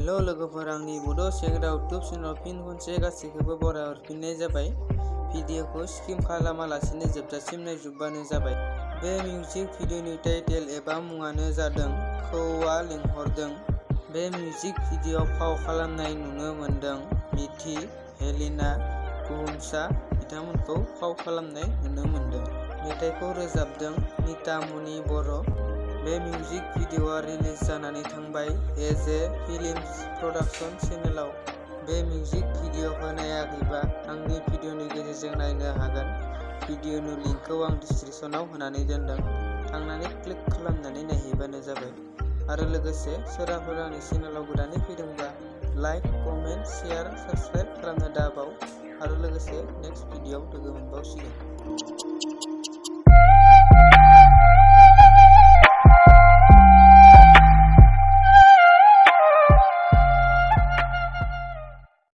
हेल' लोगोफोर, आंनि बड' सेग्रा इउटुब चेनेलाव फिन खनसे गासैखौबो बराय हरफिननाय जाबाय। भिडिअखौ स्किप खालामालासिनो जोबजासिम नायजोबबानो जाबाय। बे मिउजिक भिडिअनि टाइटेल एबा मुङानो जादों खौआ लिंहरदों। बे मिउजिक भिडिअआव फाव खालामनाय नुनो मोनदों मिथि, हेलिना, गुहुमसा बिथांमोनखौ फाव खालामनाय नुनो मोनदों। मेथाइखौ रोजाबदों नितामनि बर'। बे मिउजिक भिडिअआ रिलिज जानानै थांबाय एजे फिल्म्स प्रडाक्शन चेनेलाव। बे मिउजिक भिडिअखौ नायाखैबा आंनि भिडिअनि गेजेरजों नायनो हागोन। भिडिअनि लिंकखौ आं डिसक्रिपशनाव होनानै दोनदों, थांनानै क्लिक खालामनानै नायहैबानो जाबाय। आरो लोगोसे सोरबाफोर आंनि चेनेलाव गोदानै फैदोंब्ला लाइक, कमेन्ट, शेयार, साबस्क्राइब खालामनो दाबाव। आरो लोगोसे नेक्स्ट भिडिअआव लोगो मोनबावसिगोन।